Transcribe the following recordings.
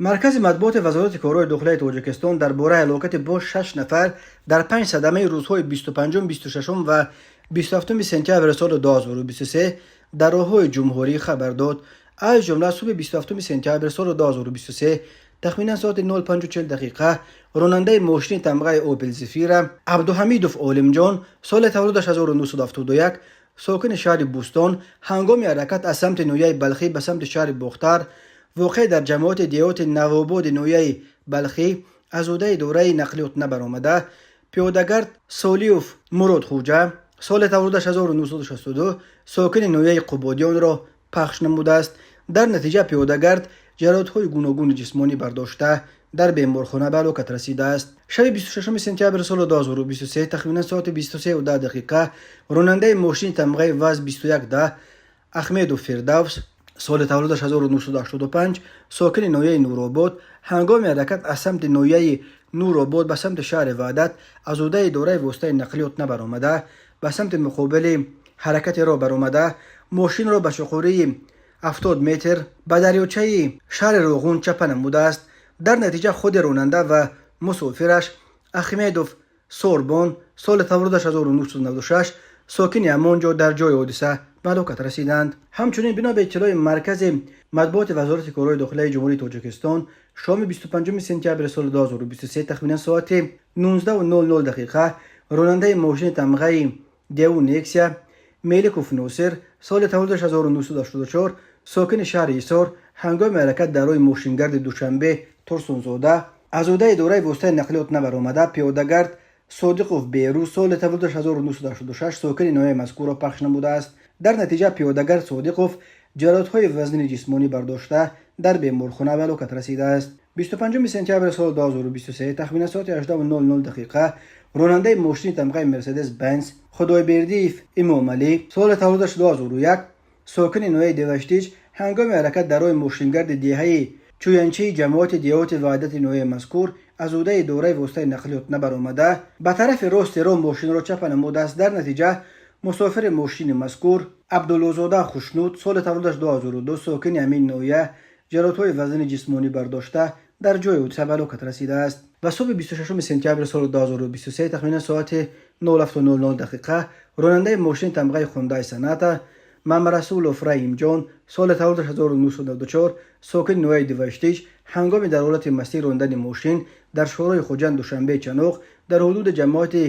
Маркази матбуоти Вазорати корҳои дохилаи Тоҷикистон дар бораи ҳалокати боз шаш нафар дар панҷ садамаи рӯзҳои 25, 26 ва 27 сентябри соли 2023 дар роҳҳои ҷумҳурӣ хабар дод. Аз ҷумла, субҳи 27 сентябри соли 2023 тахминан соати 05:40 дақиқа ронандаи мошини тамғаи Опел Зефира Абдуҳамидов Олимҷон, соли таваллудаш 1971, сокини шаҳри Бӯстон, ҳангоми ҳаракат аз самти ноҳияи Балхӣ ба самти шаҳри Бохтар, воқеъ дар ҷамоати деҳоти Навободи ноҳияи Балхӣ, аз ҳудаи идораи нақлиёт набаромада, пиёдагард Солиев Муродхуҷа, соли таваллудаш 1962, сокини ноҳияи Қубодиёнро пахш намудааст. Дар натиҷа пиёдагард ҷароҳатҳои гуногуни ҷисмонӣ бардошта, дар беморхона ба ҳалокат расидааст. Шаби 26 сентябри соли 2023 тахминан соати 23:10 дақиқа ронандаи мошини тамғаи ВАЗ 2110 Ахмедов Фирдавс, соли таваллудаш 1985, сокини ноҳияи Нуробод, ҳангоми ҳаракат аз самти ноҳияи Нуробод ба самти шаҳри Ваҳдат аз ҳудаи идораи воситаи нақлиёт набаромада, ба самти муқобили ҳаракати роҳ баромада, мошинро ба чуқурии 70 метр ба дарёчаи шаҳри Роғун чапа намудааст. Дар натиҷа худи ронанда ва мусофираш Ахмедов Сорбон, соли таваллудаш 1996, сокини ҳамон ҷо, дар ҷои ҳодиса ба ҳалокат расиданд. Ҳамчунин, бино ба иттилои Маркази матбуоти Вазорати корҳои дохилаи Ҷумҳурии Тоҷикистон, шоми 25 сентябри соли 2023 тахминан соати 19:00 дақиқа ронандаи мошини тамғаи Дэу Нексия Меликов Носир, соли таваллудаш 1984, сокини шаҳри Ҳисор, ҳангоми ҳаракат дар роҳи мошингарди Душанбе Турсунзода аз ҳудаи идораи воситаи нақлиёт набаромада, пиёдагард Содиқов Берӯз, соли таваллудаш 1986, сокини ноҳияи мазкурро пахш намудааст. Дар натиҷа пиёдагард Содиқов ҷароҳатҳои вазнини ҷисмонӣ бардошта, дар беморхона ба ҳалокат расидааст. 25 сентябри соли 2023 тахминан соати 18:00 дақиқа ронандаи мошини тамғаи Мерседес Бенз Худойбердиев Имомалӣ, соли таваллудаш 2001, сокини ноҳияи Деваштич, ҳангоми ҳаракат дар роҳи мошингарди деҳаи Чӯянчии ҷамоати деҳоти Ваҳдати ноҳияи мазкур аз ҳудаи идораи воситаи нақлиёт набаромада, ба тарафи рости роҳ мошинро чапа намудааст. Дар натиҷа мусофири мошини мазкур Абдуллозода Хушнуд, соли таваллудаш 2002, сокини ҳамин ноҳия, ҷароҳатҳои вазнини ҷисмонӣ бардошта, дар ҷои ҳодиса ба ҳалокат расидааст. Ва субҳи 26 сентябри соли 2023 тахминан соати 07:00 дақиқа ронандаи мошини тамғаи Хундай Соната Мамарасулов Раимҷон, соли таваллудаш 1994, сокини ноҳияи Деваштич, ҳангоми дар ҳолати мастӣ рондани мошин дар шоҳроҳи Хуҷанд Душанбе Чаноқ дар ҳудуди ҷамоати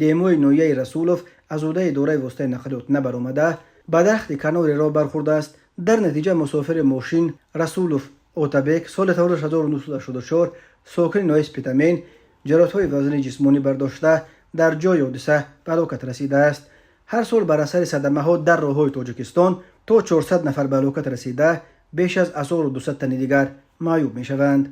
Демои ноҳияи Расулов аз ҳудаи идораи воситаи нақлиёт набаромада, ба дарахти канори роҳ бархӯрдааст. Дар натиҷа мусофири мошин Расулов Отабек, соли таваллудаш 1984, сокини ноҳияи Спитамен, ҷароҳатҳои вазнини ҷисмонӣ бардошта, дар ҷои ҳодиса ба ҳалокат расидааст. Ҳар сол бар асари садамаҳо дар роҳҳои Тоҷикистон то 400 нафар ба ҳалокат расида, беш аз 1200 тани дигар маъюб мешаванд.